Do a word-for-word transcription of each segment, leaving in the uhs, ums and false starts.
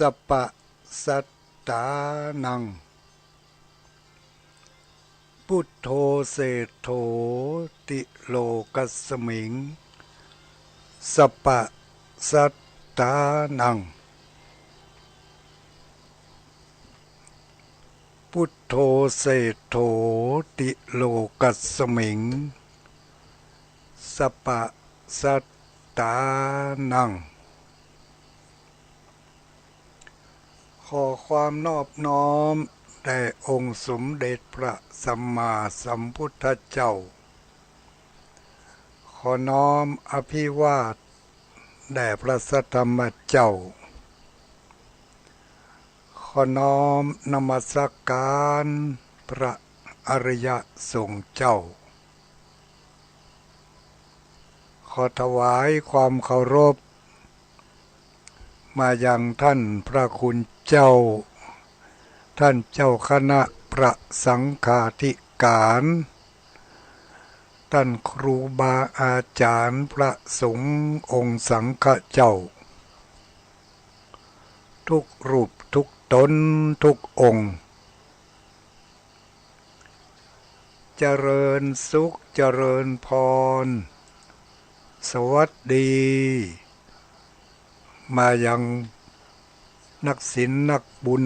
สัปปะสัตตานัง พุทโธเศรษฐโถติโลกัสมิง สัปปะสัตตานัง พุทโธเศรษฐโถติโลกัสมิง สัปปะสัตตานัง ขอความนอบน้อมแด่องค์สมเด็จพระสัมมาสัมพุทธเจ้า ขอน้อมอภิวาทแด่พระสัทธรรมเจ้า ขอน้อมนมัสการพระอริยสงฆ์เจ้า ขอถวายความเคารพมายังท่านพระคุณเจ้า ท่านเจ้าคณะพระสังฆาธิการ ท่านครูบาอาจารย์พระสงฆ์องค์สังฆเจ้า ทุกรูปทุกตนทุกองค์ เจริญสุขเจริญพร สวัสดี มายังนักศีลนักบุญ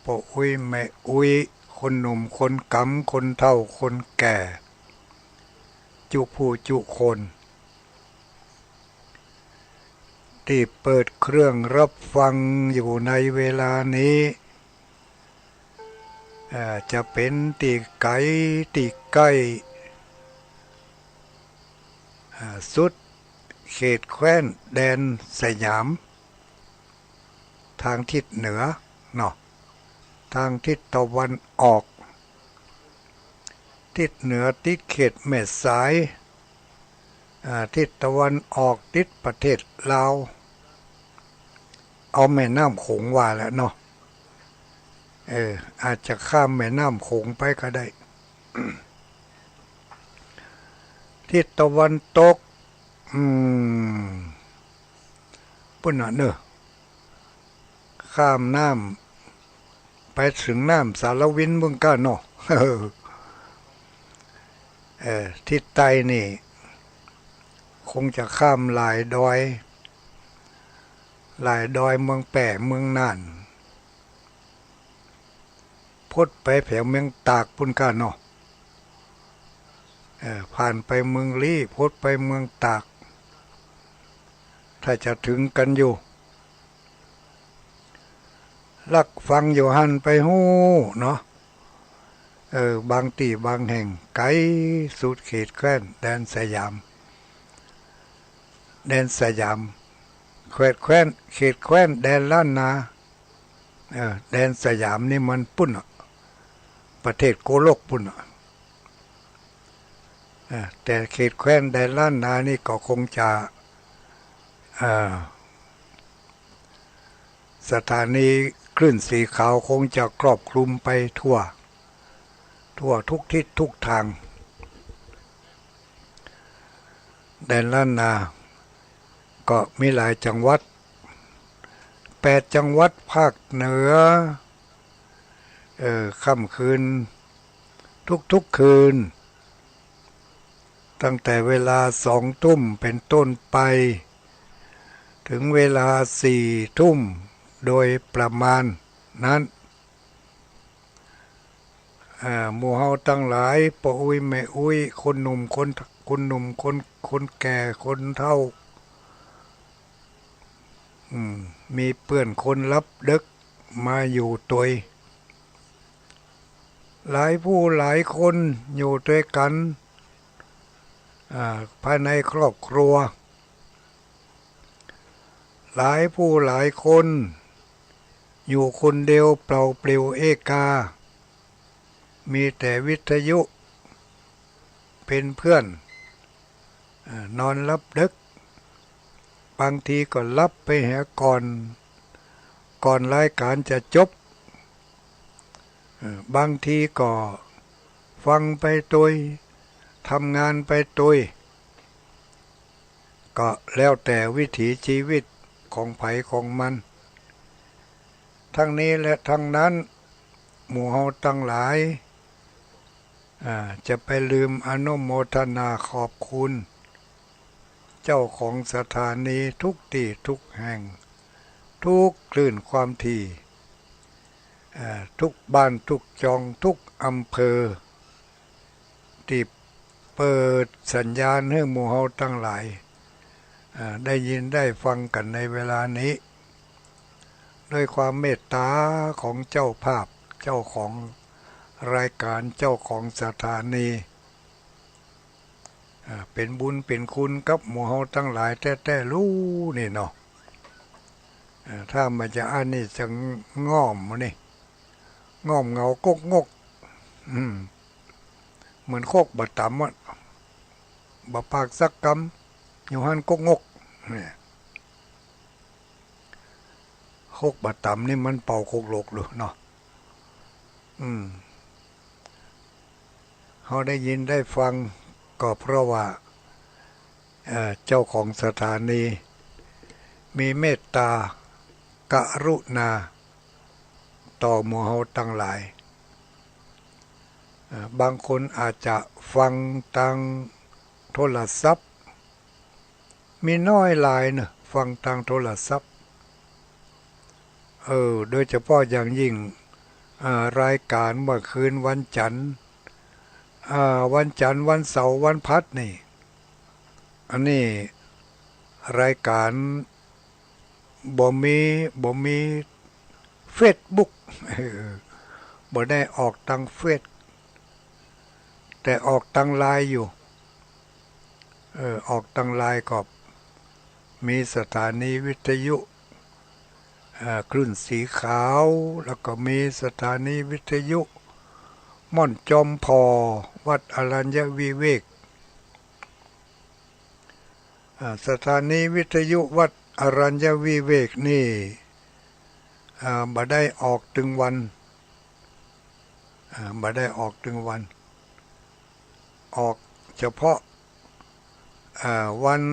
ป้ออุ๊ยแม่อุ๊ย คนหนุ่มคนก๋ำ คนเฒ่าคนแก่ จุผู้จุคน ตี้เปิดเครื่องรับฟังอยู่ในเวลานี้ เอ่อ จะเป๋นตี้ไก๋ตี้ใก้ อ่า สุดเขตแคว้นแดนสยาม ตางทิศเหนือเนาะ ตางทิศตะวันออก ทิศเหนือติดเขตแม่สาย อ่า ทิศตะวันออกติดประเทศลาว เอาแม่น้ำโขงว่าแหละเนาะ เออ อาจจะข้ามแม่น้ำโขงไปก็ได้ ทิศตะวันตก อืม ปุ้นน่ะเนอะ ข้ามน้ำไปเถิงน้ำสาละวินปุ้นก้าเนาะ เออ ทิศใต้นี่ คงจะข้ามหลายดอย หลายดอยเมืองแป้ เมืองน่าน พดไปแผวเมืองตากปุ้นก้าเนาะ เออ ผ่านไปเมืองลี้ พดไปเมืองตาก ถ้าจะเถิงกั๋นอยู่ ลักฟังอยู่หั้นไปฮู้เนาะ เออ บางตี้บางแห่ง ไก๋สุดเขตแคว้นแดนสยาม แดนสยาม เขตแคว้น เขตแคว้นแดนล้านนา เออ แดนสยามนี่มันปุ้นน่ะ ประเทศโกลกปุ้นน่ะ เออ แต่เขตแคว้นแดนล้านนานี่ก็คงจะ เอ่อ สถานีคลื่นสีขาวคงจะครอบคลุมไปทั่ว ทั่วทุกทิศทุกตาง แดนล้านนา ก็มีหลายจังหวัด แปดจังหวัดภาคเหนือ เออ ค่ำคืน ทุกๆ คืน ตั้งแต่เวลาสองทุ่มเป๋นต้นไป เถิงเวลาสี่ทุ่มโดยประมาณนั้น อ่า หมู่เฮาตังหลาย ป้ออุ๊ยแม่อุ๊ย คนหนุ่มคน คนหนุ่มคน คนแก่ คนเฒ่า อืม มีเปื้อนคนหลับเดิ็กมาอยู่ตวย หลายผู้หลายคนอยู่ตวยกั๋น อ่า ภายในครอบครัว หลายผู้หลายคนอยู่คนเดียวเปล่าเปลี่ยวเอกา มีแต่วิทยุเป๋นเพื่อน เอ่อ นอนหลับเดิ็ก บางทีก็หลับไปเหียก่อน ก่อนรายก๋านจะจบ เอ่อ บางทีก็ฟังไปตวย ทำงานไปตวย ก็แล้วแต่วิถีชีวิตของใผของมัน ทั้งนี้และทั้งนั้น หมู่เฮาตังหลาย อ่า จะไปลืมอนุโมทนาขอบคุณ เจ้าของสถานีทุกตี้ทุกแห่ง ทุกคลื่นความถี่ อ่า ทุกบ้านทุกจอง ทุกอำเภอ ตี้เปิดสัญญาณหื้อหมู่เฮาตังหลาย อ่า ได้ยินได้ฟังกั๋นในเวลานี้ ด้วยความเมตต๋าของเจ้าภาพ เจ้าของรายก๋าน เจ้าของสถานี อ่า เป๋นบุญเป๋นคุณกับหมู่เฮาตังหลายแต๊ๆ ลูนี่เนาะ อ่า ถ้าบ่จะอั้นนี่จะง่อมนี่ ง่อมเหงาก๊กงก อืม เหมือนโคกบ่ต๋ำอะ บ่ปากสักกำ อยู่หั้นก๊กงก เนี่ย โคกบ่ต๋ำนี่มันเป่าโคกหลกหลูเนาะ อืม เฮาได้ยินได้ฟังก็เพราะว่า เอ่อ เจ้าของสถานีมีเมตต๋ากรุณาต่อหมู่เฮาตังหลาย เอ่อ บางคนอาจจะฟังตางโทรศัพท์ มีน้อยหลายเนาะ ฟังตางโทรศัพท์ เออ โดยเฉพาะอย่างยิ่ง อ่า รายก๋านเมื่อคืนวันจันทร์ อ่า วันจันทร์ วันเสาร์ วันพฤหัสนี่ อันนี้รายก๋านบ่มี บ่มีเฟซบุ๊ก เออ บ่ได้ออกตางเฟซ แต่ออกตางไลน์อยู่ เออ ออกตางไลน์ก็มีสถานีวิทยุ เอ่อ คลื่นสีขาว แล้วก็มีสถานีวิทยุม่อนจอมผ่อ วัดอรัญญวิเวก อ่า สถานีวิทยุวัดอรัญญวิเวกนี่ อ่า บ่ได้ออกตึงวัน อ่า บ่ได้ออกตึงวัน ออกเฉพาะ อ่า วัน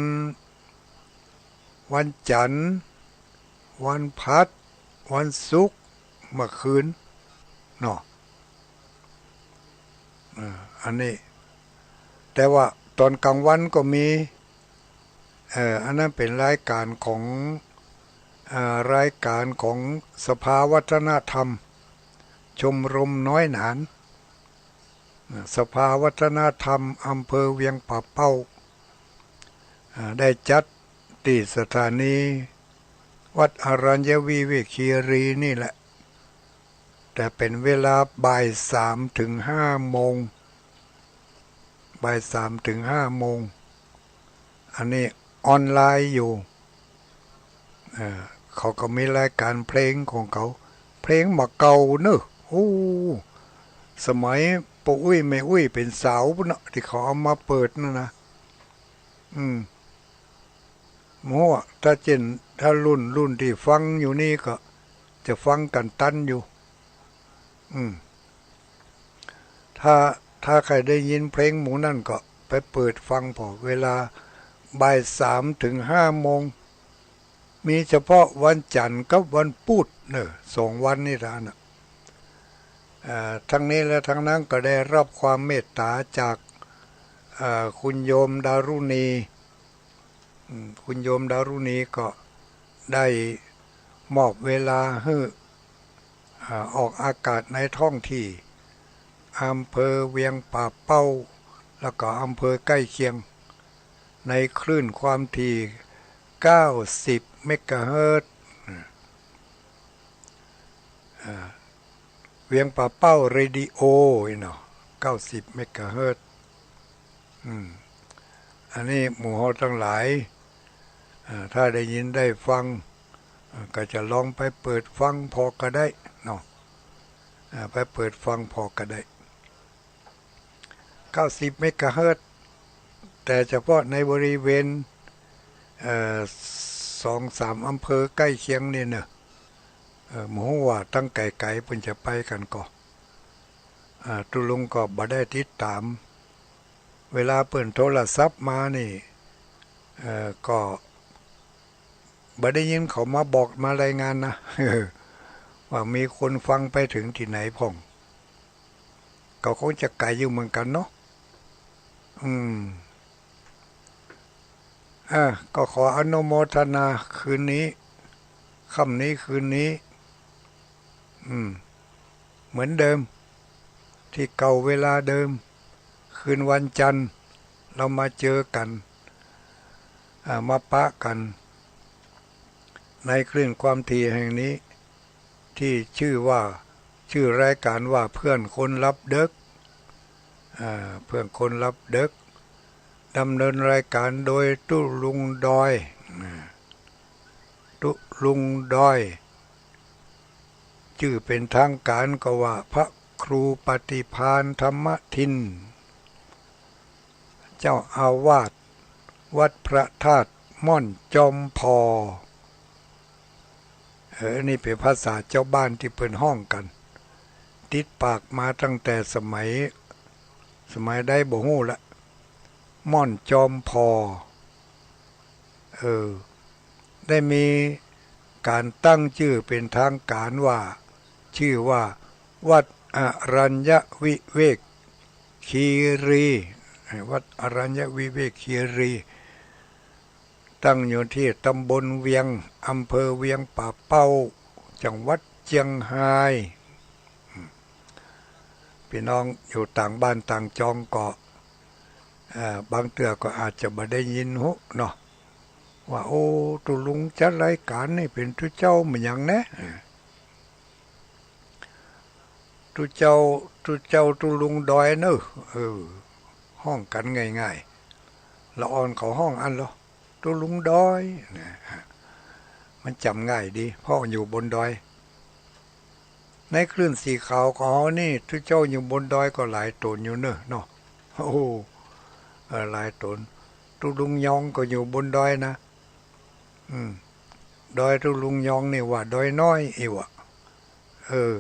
วันจันทร์ วันพฤหัส วันศุกร์ เมื่อคืนเนาะ อ่า อันนี้ แต่ว่าต๋อนกลางวันก็มี เอ่อ อันนั้นเป๋นรายก๋านของ เอ่อ รายก๋านของสภาวัฒนธรรม ชมรมน้อยหนาน สภาวัฒนธรรมอำเภอเวียงป่าเป้า อ่า ได้จัดตี้สถานีวัดอรัญญวิเวกคีรีนี่แหละ แต่เป๋นเวลาบ่ายสามถึงห้าโมง บ่ายสามถึงห้าโมง อันนี้ออนไลน์อยู่ เอ่อ เขาก็มีรายก๋านเพลงของเขา เพลงบ่าเก่าเนอะ โอ้ สมัยป้ออุ๊ยแม่อุ๊ยเป๋นสาวปู้นเนาะ ตี้เขาเอามาเปิดนั่นนะ อืม บ่ฮู้อะ ถ้าเจ้น ถ้ารุ่น รุ่นตี้ฟังอยู่นี่ก็จะฟังกั๋นตันอยู่ อืม ถ้า ถ้าใค่ได้ยินเพลงหมู่นั้นก็ไปเปิดฟังผ่อ เวลาบ่ายสามถึงห้าโมง มีเฉพาะวันจันทร์กับวันพูดเนอะ สองวันนี่เต้านั้นน่ะ เอ่อ ทั้งนี้และทั้งนั้นก็ได้รับความเมตต๋าจาก เอ่อ คุณโยมดารุณี อืม คุณโยมดารุณีก็ได้มอบเวลาหื้อ อ่า ออกอากาศในท้องที่อำเภอเวียงป่าเป้า แล้วก็อำเภอใกล้เคียง ในคลื่นความถี่ เก้าสิบเมกะเฮิรตซ์ อ่า เวียงป่าเป้าเรดิโอ นี่เนาะ เก้าสิบเมกะเฮิรตซ์ อืม อันนี้หมู่เฮาตังหลาย อ่า ถ้าได้ยินได้ฟัง อ่า ก็จะลองไปเปิดฟังผ่อก็ได้เนาะ อ่า ไปเปิดฟังผ่อก็ได้ เก้าสิบเมกะเฮิรตซ์ แต่เฉพาะในบริเวณ เอ่อ สองสามอำเภอใกล้เคียงนี่เนาะ เอ่อ บ่ฮู้ว่าตังไก๋ๆ เปิ้นจะไปกั๋นก่อ อ่า ตุ๊ลุงก็บ่ได้ติดต๋าม เวลาเปิ้นโทรศัพท์มานี่ เอ่อ ก็บ่ได้ยินเขามาบอกมารายงานนะ เออ ว่ามีคนฟังไปเถิงตี้ไหนพ่อง ก็คงจะไก๋อยู่เหมือนกั๋นเนาะ อืม อ่ะ ก็ขออนุโมทนาคืนนี้ ค่ำนี้คืนนี้ อืม เหมือนเดิม ตี้เก่าเวลาเดิม คืนวันจันทร์ เรามาเจอกั๋น อ่า มาปะกั๋น ในคลื่นความถี่แห่งนี้ ตี้จื้อว่า จื้อรายก๋านว่าเพื่อนคนหลับดึก อ่า เพื่อนคนหลับดึก ดำเนินรายก๋านโดยตุ๊ลุงดอย อ่า ตุ๊ลุงดอย จื้อเป๋นตางก๋านก็ว่าพระครูปฏิภาณธรรมทิน เจ้าอาวาสวัดพระธาตุม่อนจอมผ่อ เออ นี่เป๋นภาษาจาวบ้านตี้เปิ้นฮ้องกั๋น ติดปากมาตั้งแต่สมัย สมัยใดบ่ฮู้ละ ม่อนจอมผ่อ เออ ได้มีก๋านตั้งจื้อเป๋นตางก๋านว่า จื้อว่าวัดอรัญญวิเวกคีรี วัดอรัญญวิเวกคีรี ตั้งอยู่ตี้ตำบลเวียง อำเภอเวียงป่าเป้า จังหวัดเจียงฮาย ปี้น้องอยู่ต่างบ้านต่างจองก็ เอ่อ บางเตื้อก็อาจจะบ่ได้ยินฮู้เนาะ ว่า โอ้ ตุ๊ลุงจัดรายก๋านนี่เป๋นตุ๊เจ้าเหมือนหยังแน่ ตุ๊เจ้า ตุ๊เจ้าตุ๊ลุงดอยเนอะ เออ ฮ้องกั๋นง่ายๆ ละอ่อนเขาฮ้องอั้นลอ ตุ๊ลุงดอยนะ มันจ๋ำง่ายดี เพราะอยู่บนดอย ในคลื่นสีขาวของเฮานี่ ตุ๊เจ้าอยู่บนดอยก็หลายต๋นอยู่เนอะเนาะ โอ้ เออ หลายต๋น ตุ๊ลุงยองก็อยู่บนดอยนะ อืม ดอยตุ๊ลุงยองนี่ว่าดอยน้อยอี้วะ เออ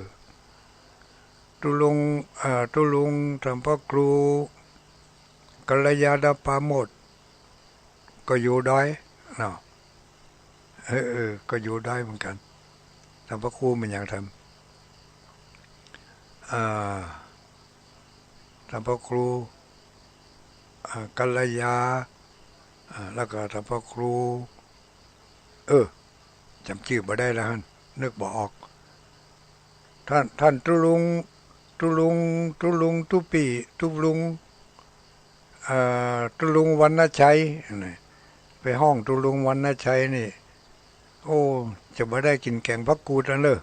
ตุ๊ลุง เอ่อ ตุ๊ลุงท่านพระครูกัลยาณปราโมทย์ ก็อยู่ดอยเนาะ เออ เออ ก็อยู่ดอยเหมือนกั๋น ท่านพระครูมันหยังท่าน อ่า ท่านพระครู อ่า กัลยา อ่า แล้วก็ท่านพระครู เออ จ๋ำจื้อบ่ได้แล้วหั้น นึกบ่ออก ท่าน ท่านตุ๊ลุง ตุ๊ลุง ตุ๊ลุงตุ๊ปี้ ตุ๊ลุง เอ่อ ตุ๊ลุงวรรณชัย นี่ ไปฮ้องตุ๊ลุงวรรณชัยนี่ โอ้ จะบ่ได้กิ๋นแก๋งผักกูดอั้นเลย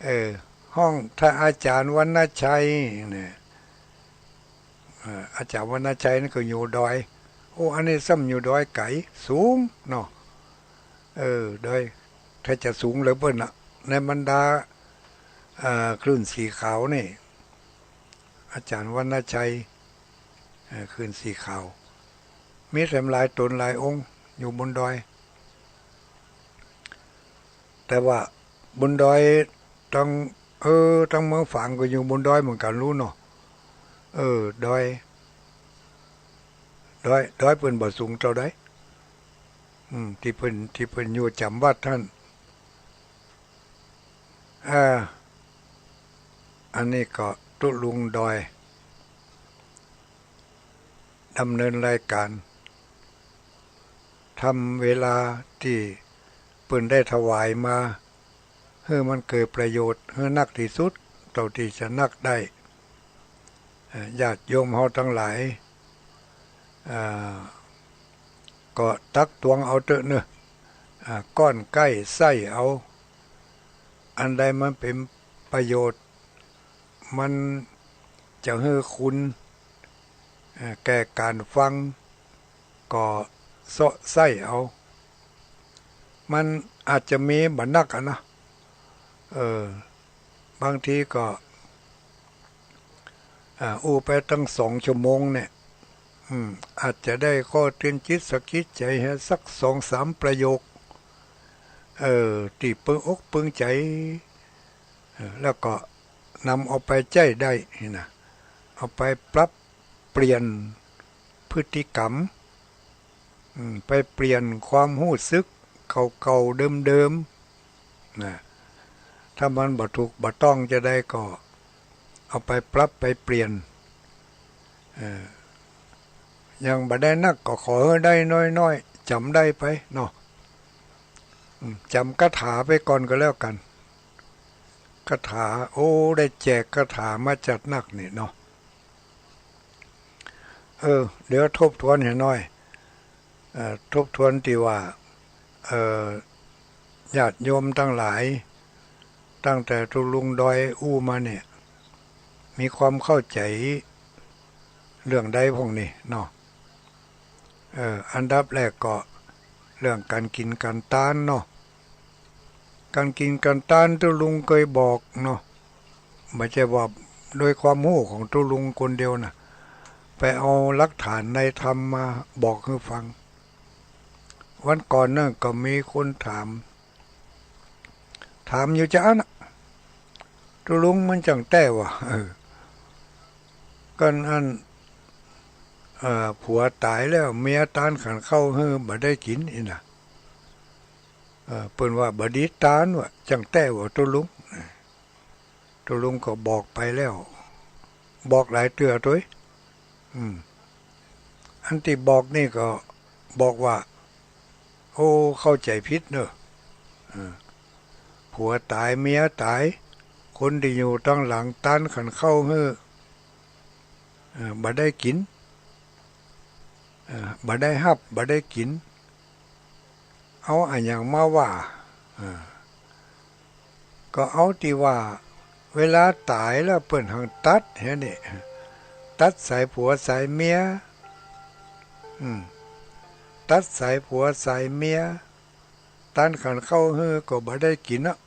เออ ฮ้องท่านอาจ๋ารย์วรรณชัยเนี่ย เอ่อ อาจ๋ารย์วรรณชัยนี่ก็อยู่ดอย โอ้ อันนี้ซ้ำอยู่ดอยไก๋ สูงเนาะ เออ ดอย ถ้าจะสูงเหลือเปิ้นน่ะ ในบรรดา เอ่อ คลื่นสีขาวนี่ อาจ๋ารย์วรรณชัย เอ่อ คลื่นสีขาว มีแถมหลายต๋นหลายองค์อยู่บนดอย แต่ว่าบนดอยตัง เออ ตังเมืองฝางก็อยู่บนดอยเหมือนกั๋นลู้เนาะ เออ ดอย ดอย ดอยเปิ้นบ่สูงเต้าใด อืม ตี้เปิ้น ตี้เปิ้นอยู่จ๋ำวัดหั้น อ่า อันนี้ก็ตุ๊ลุงดอย ดำเนินรายก๋าน ทำเวลาตี้เปิ้นได้ถวายมา หื้อมันเกิดประโยชน์ หื้อนักตี้สุด เต้าตี้จะนักได้ เอ่อ ญาติโยมเฮาตังหลาย เอ่อ ก็ตักตวงเอาเต๊อะเนาะ อ่า ก้อนใก้ไส้เอา อันใดมันเป๋นประโยชน์ มันจะหื้อคุณ เอ่อ แก่ก๋านฟัง ก็เซาะไส้เอา มันอาจจะมีบ่นักอะนะ เออ บางทีก็ อ่า อู้ไปตั้งสองชั่วโมงเนี่ย อืม อาจจะได้ข้อเตือนจิตสะกิดใจ๋หื้อสักสองสามประโยค เออ ตี้ปึงอกปึงใจ๋ เออ แล้วก็นำเอาไปใจ๊ได้นี่นะ เอาไปปรับเปลี่ยนพฤติกรรม อืม ไปเปลี่ยนความฮู้สึกเก่าๆเดิม นะ ถ้ามันบ่ถูกบ่ต้องจาใดก็เอาไปปรับไปเปลี่ยน เออ ยังบ่ได้นักก็ขอหื้อได้น้อยๆ จ๋ำได้ไปเนาะ อืม จ๋ำคาถาไปก่อนก็แล้วกั๋น คาถา โอ้ ได้แจกคาถามาจัดนักนี่เนาะ เออ เดี๋ยวทบทวนหื้อหน่อย เอ่อ ทบทวนตี้ว่า เอ่อ ญาติโยมตังหลาย ตั้งแต่ตุ๊ลุงดอยอู้มาเนี่ย มีความเข้าใจ๋เรื่องใดพ่องนี่เนาะ เออ อันดับแรกก็เรื่องก๋านกิ๋นก๋านตานเนาะ ก๋านกิ๋นก๋านตานตุ๊ลุงเกยบอกเนาะ บ่ใจ้ว่าโดยความฮู้ของตุ๊ลุงคนเดียวนะ ไปเอาหลักฐานในธรรมมาบอกหื้อฟัง วันก่อนนั่นก็มีคนถาม ถามอยู่จาอั้นน่ะ ตุ๊ลุงมันจั้งแต๊วะ เออ กั๋นอัน เอ่อ ผัวต๋ายแล้วเมียตานขันข้าวหื้อบ่ได้กิ๋นอี้นะ เอ่อ เปิ้นว่าบ่ดีตานวะ จั้งแต๊วะตุ๊ลุง ตุ๊ลุงก็บอกไปแล้ว บอกหลายเตื้อตวย อืม อันตี้บอกนี่ก็บอกว่า โอ้ เข้าใจ๋ผิดเน่อ เออ ผัวต๋ายเมียต๋าย คนตี้อยู่ตังหลังตานขันข้าวหื้อ เออ บ่ได้กิ๋น เออ บ่ได้ฮับ บ่ได้กิ๋น เอาอะหยังมาว่า เออ ก็เอาตี้ว่า เวลาต๋ายแล้วเปิ้นหังตัดแหนี่ ตัดสายผัวสายเมีย อืม ตัดสายผัวสายเมีย ตานขันข้าวหื้อก็บ่ได้กิ๋นเนาะ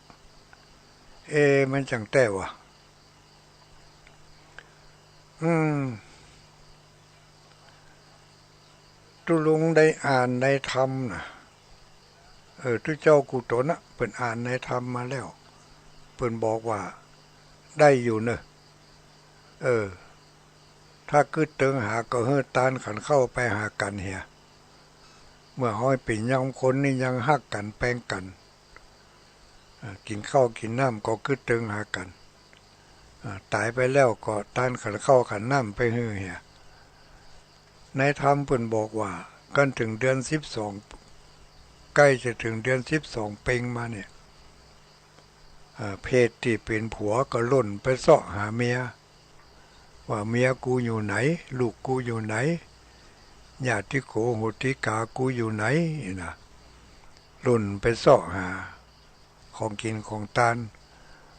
เอ มันจั้งแต๊วะ อืม ตุ๊ลุงได้อ่านในธรรมนะ เออ ตุ๊เจ้ากู้ต๋นนะ เปิ้นอ่านในธรรมมาแล้ว เปิ้นบอกว่าได้อยู่เน่อ เออ ถ้ากึ๊ดเติงหาก็หื้อตานขันข้าวไปหากั๋นเหีย เมื่อเฮาเป๋นยังคนนี่ยังฮักกั๋นแปงกั๋น อ่า กิ๋นข้าวกิ๋นน้ำก็กึ๊ดเติงหากั๋น อ่า ต๋ายไปแล้วก็ตานขันข้าวขันน้ำไปหื้อเหีย ในธรรมเปิ้นบอกว่า กั๋นเถิงเดือนสิบสอง ใก้จะเถิงเดือนสิบสองเพ็งมาเนี่ย อ่า เพศตี้เป๋นผัวก็ล่นไปเซาะหาเมีย ว่าเมียกูอยู่ไหน ลูกกูอยู่ไหน ญาติโกโหติกากูอยู่ไหน นี่นะ ล่นไปเซาะหา ของกิ๋นของตาน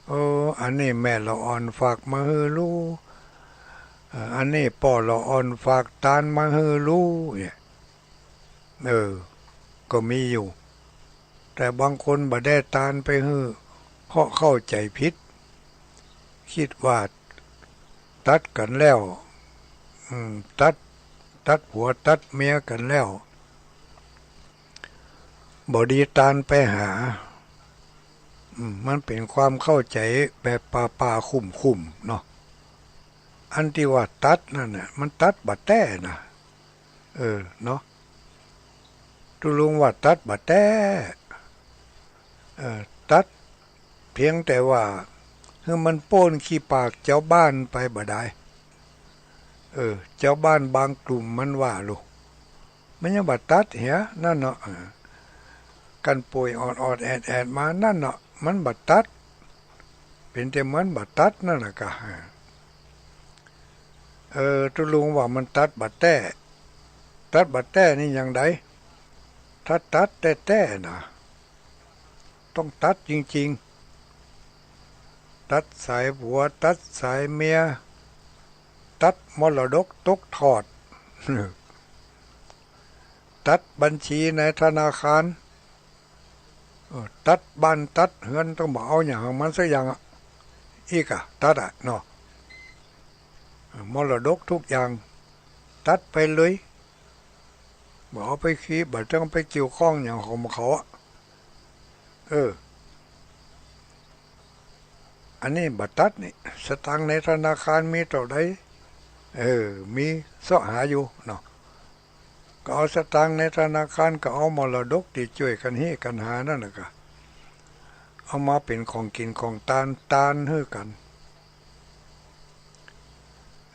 เออ อันนี้แม่ละอ่อนฝากมาหื้อลูก เอ่อ อันนี้ป้อละอ่อนฝากตานมาหื้อลูก เนี่ย เออ ก็มีอยู่ แต่บางคนบ่ได้ตานไปหื้อ เพราะเข้าใจ๋ผิด กึ๊ดว่าตัดกั๋นแล้ว อืม ตัด ตัดผัวตัดเมียกั๋นแล้ว บ่ดีตานไปหา อืม มันเป๋นความเข้าใจ๋แบบป่าๆ ขุ่มๆ เนาะ อันตี้ว่าตัดนั่นน่ะ มันตัดบ่แต๊นะ เออ เนาะ ตุ๊ลุงว่าตัดบ่แต๊ เออ ตัดเพียงแต่ว่าหื้อมันป๊นขี้ปากจาวบ้านไปบ่ดาย เออ จาวบ้านบางกลุ่มมันว่าลูก มันยังบ่ตัดเหีย นั่นเนาะ เออ กั๋นป่วยออดๆ แอดๆ มา นั่นเนาะ มันบ่ตัด เป๋นแต่เหมือนบ่ตัดนั่นน่ะกา เออ ตุ๊ลุงว่ามันตัดบ่แต๊ ตัดบ่แต๊นี่อย่างใด ถ้าตัดแต๊ๆ นะ ต้องตัดจริงๆ ตัดสายผัว ตัดสายเมีย ตัดมรดกตกทอด ตัดบัญชีในธนาคาร เออ ตัดบ้านตัดเฮือน ต้องบ่เอาหยังของมันสักอย่างอะ อี้กา ตัดอะเนาะ เออ มรดกทุกอย่าง ตัดไปเลย บ่เอาไปคี บ่ต้องไปเกี่ยวข้องหยังของเขาอะ เออ อันนี้บ่ตัดนี่ สตางค์ในธนาคารมีเต้าใด เออ มีเซาะหาอยู่เนาะ ก็เอาสตางค์ในธนาคาร ก็เอามรดกตี้จ้วยกั๋นเฮกั๋นหานั่นน่ะกา เอามาเป๋นของกิ๋นของตาน ตานหื้อกั๋น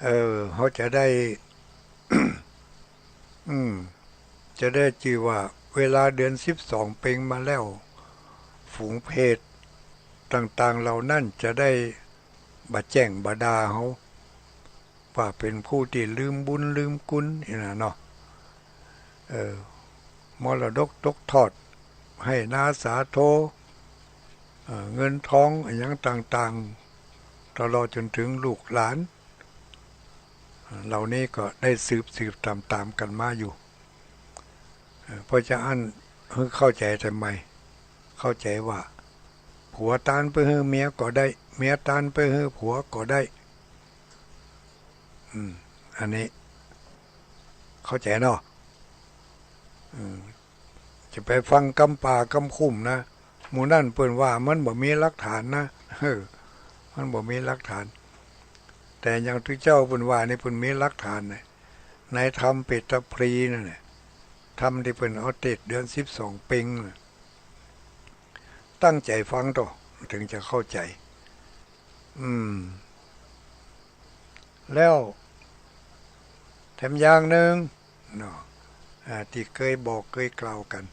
เออ เฮาจะได้ อืม จะได้จื้อว่า เวลาเดือนสิบสองเพ็งมาแล้ว ฝูงเปรตต่างๆ เหล่านั้นจะได้บ่แจ้งบ่ด่าเฮา ว่าเป๋นผู้ตี้ลืมบุญลืมคุณนี่นะเนาะ เออ มรดกตกทอด ไฮ่นาสาโท เอ่อ เงินทองอะหยังต่างๆ ตลอดจ๋นเถิงลูกหลาน เหล่านี้ก็ได้สืบๆ ต๋ามๆ กั๋นมาอยู่ เอ่อ เพราะจะอั้นหื้อเข้าใจ๋ทำไม เข้าใจ๋ว่า ผัวตานไปหื้อเมียก็ได้ เมียตานไปหื้อผัวก็ได้ อืม อันนี้ เข้าใจ๋เนาะ อืม จะไปฟังกำป่ากำคุ้มนะ หมู่นั้นเปิ้นว่ามันบ่มีหลักฐานนะ เออ มันบ่มีหลักฐาน แต่อย่างตุ๊เจ้าเปิ้นว่านี่เปิ้นมีหลักฐานนะ ในธรรมเปตตพลีนั่นแหละ ธรรมตี้เปิ้นเอาเตสน์เดือนสิบสองเพ็งน่ะ ตั้งใจ๋ฟังเต๊อะ เถิงจะเข้าใจ๋ อืม แล้วแถมอย่างนึ่งเนาะ อ่า ตี้เกยบอกเกยกล่าวกั๋น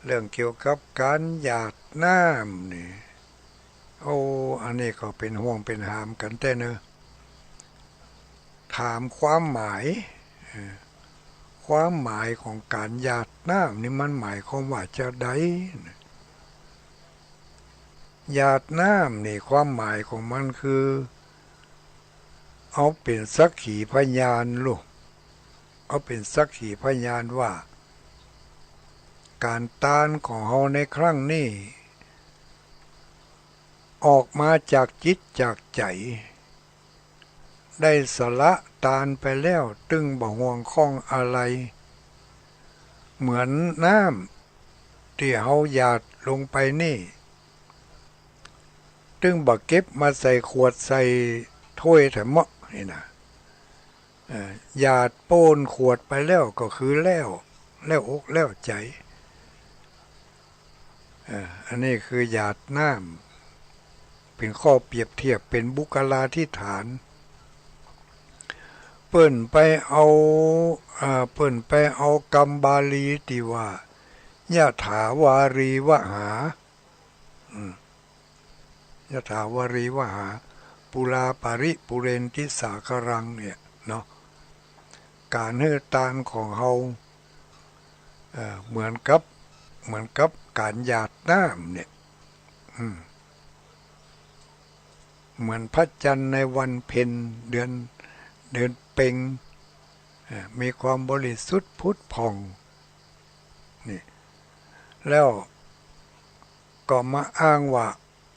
เรื่องเกี่ยวกับก๋านหยาดน้ำนี่ โอ้ อันนี้ก็เป๋นห่วงเป๋นหามกั๋นแต๊เนาะ ถามความหมาย เอ่อ ความหมายของก๋านหยาดน้ำนี่มันหมายความว่าจาใด หยาดน้ำนี่ความหมายของมันคือ เอาเป๋นสักขีพยานลูก เอาเป๋นสักขีพยานว่า ก๋านตานของเฮาในครั้งนี้ ออกมาจากจิตจากใจ๋ ได้สละตานไปแล้ว ตึงบ่ห่วงข้องอะไร เหมือนน้ำตี้เฮาหยาดลงไปนี่ ตึงบ่เก็บมาใส่ขวดใส่ถ้วยแถมเมาะนี่นะ เอ่อ หยาดโป้นขวดไปแล้วก็คือแล้ว แล้วอกแล้วใจ๋ เอ่อ อันนี้คือหยาดน้ำ เป๋นข้อเปรียบเทียบ เป๋นบุคลาธิฐาน เปิ้นไปเอา เอ่อ เปิ้นไปเอากำบาลีตี้ว่า ยะถาวาริวหา อืม ยะถาวาริวหา ปูราปะริปูเรนติสาคารัง เนี่ยเนาะ ก๋านหื้อตานของเฮา เอ่อ เหมือนกับ เหมือนกับก๋านหยาดน้ำเนี่ย อืม เหมือนพระจันทร์ในวันเพ็ญ เดือน เดือนเพ็ง เอ่อ มีความบริสุทธิ์ผุดผ่อง นี่ แล้วก็มาอ้างว่า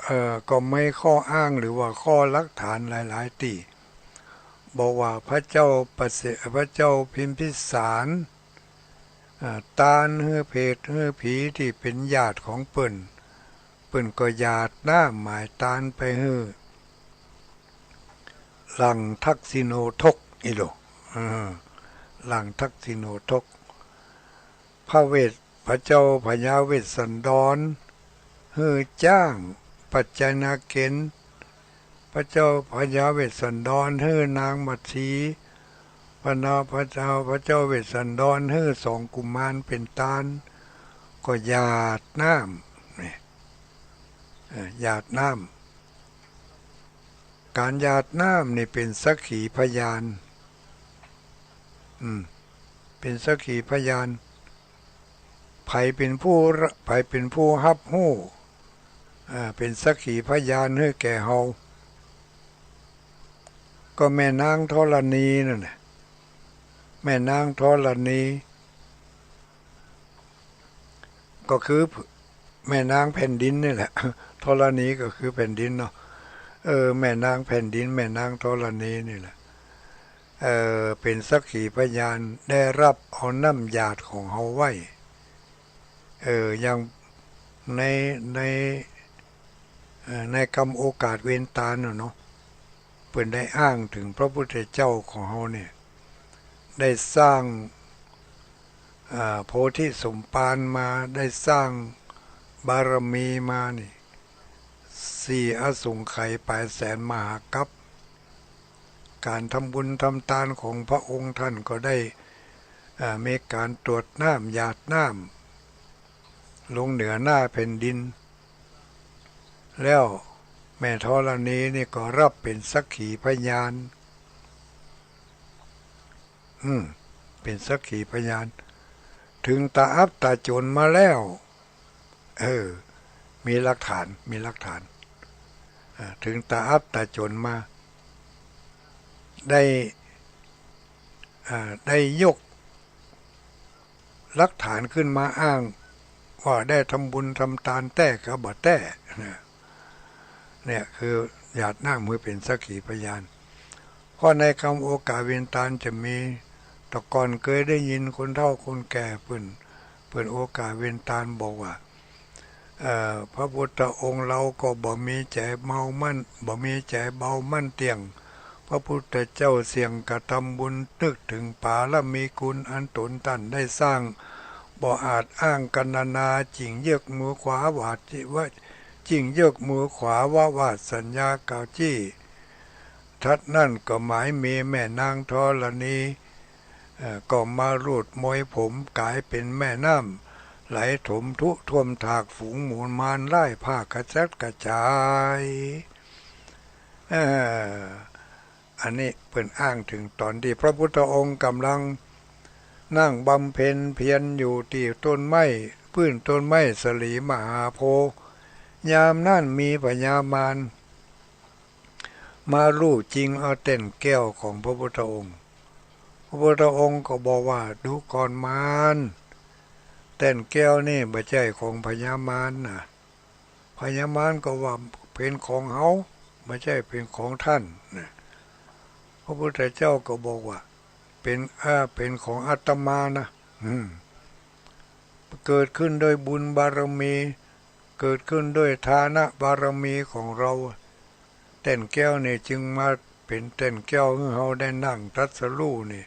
เอ่อ ก็มีข้ออ้างหรือว่าข้อหลักฐานหลายๆ ตี้ บอกว่าพระเจ้าประเส พระเจ้าพิมพิสาร เอ่อ ตานหื้อเปรตหื้อผีตี้เป๋นญาติของเปิ้น เปิ้นก็หยาดน้ำหมายตานไปหื้อ หลังทักษิโณทก อีโหล เออ หลังทักษิโณทก พระเวส พระเจ้าพญาเวสสันดร หื้อจ้างปัจจยนาเกณฑ์ พระเจ้าพญาเวสสันดร หื้อนางมัทสี พระนา พระเจ้า พระเจ้าเวสสันดร หื้อสองกุมารเป๋นตาน ก็หยาดน้ำ นี่ เอ่อ หยาดน้ำ ก๋านหยาดน้ำนี่เป๋นสักขีพยาน อืม เป๋นสักขีพยาน ใผเป๋นผู้ ใผเป๋นผู้ฮับฮู้ อ่า เป๋นสักขีพยานหื้อแก่เฮา ก็แม่นางธรณีนั่นแหละ แม่นางธรณี ก็คือแม่นางแผ่นดินนี่แหละ ธรณีก็คือแผ่นดินเนาะ เออ แม่นางแผ่นดิน แม่นางธรณีนี่แหละ เอ่อ เป๋นสักขีพยาน ได้ฮับเอาน้ำหยาดของเฮาไว้ เอ่อ อย่างใน ใน เอ่อ ในกำโอกาสเวนตาลน่ะเนาะ เปิ้นได้อ้างเถิงพระพุทธเจ้าของเฮาเนี่ย ได้สร้าง อ่า โพธิสมภารมา ได้สร้าง บารมีมานี่ สี่อสงไขยป๋ายแสนมหากัป ก๋านทำบุญทำตานของพระองค์ท่านก็ได้ อ่า มีก๋านตวดน้ำหยาดน้ำลงเหนือหน้าแผ่นดิน แล้วแม่ธรณีนี่ก็ฮับเป๋นสักขีพยาน อืม เป๋นสักขีพยาน เถิงต๋าอับต๋าจ๋นมาแล้ว เออ มีหลักฐาน มีหลักฐาน อ่า เถิงต๋าอับต๋าจ๋นมา ได้ อ่า ได้ยกหลักฐานขึ้นมาอ้างว่าได้ทำบุญทำตานแต๊กาบ่แต๊นะ เนี่ยคือหยาดน้ำหื้อเป๋นสักขีพยาน เพราะในกำโอกาสเวนตานจะมี แต่ก่อนเกยได้ยินคนเฒ่าคนแก่เปิ้น เปิ้นโอกาสเวนตานบอกว่า เอ่อ พระพุทธองค์เฮาก็บ่มีใจ๋เบามั่น บ่มีใจ๋เบามั่นเตี้ยง พระพุทธเจ้าเสี่ยงกระทำบุญ นึกเถิงบารมีคุณอันต๋นต้านได้สร้าง บ่อาจอ้างกรรณนา จึ่งเยือกมือขวาหวาดว่า จึ่งเยือกมือขวาว่าหวาดสัญญากล่าวจี้ ทัดนั้นก็หมายมีแม่นางธรณี เอ่อ ก็มาลูดมวยผมก๋ายเป๋นแม่น้ำ ไหลถมทุท่วมถากฝูงหมู่มารร้ายพร่ากระจัดกระจาย เอ่อ อันนี้เปิ้นอ้างเถิงต๋อนตี้พระพุทธองค์ก่ำลังนั่งบำเพ็ญเพียรอยู่ตี้ต้นไม้ ปื้นต้นไม้สาลีมหาโพธิ์ ยามนั้นมีพญามาร มาลู่จิงเอาแต้นแก้วของพระพุทธองค์ พระพุทธองค์ก็บอกว่า ดูก่อนมาร แต้นแก้วนี่บ่ใจ้ของพญามารนะ พญามารก็ว่าเป๋นของเฮา บ่ใจ้เป๋นของต้านนะ พระพุทธเจ้าก็บอกว่า เป๋น เอ่อ เป๋นของอาตมานะ อืม เกิดขึ้นด้วยบุญบารมี เกิดขึ้นด้วยทานบารมีของเฮา แต้นแก้วนี่จึงมาเป๋นแต้นแก้วหื้อเฮาได้นั่งตรัสรู้นี่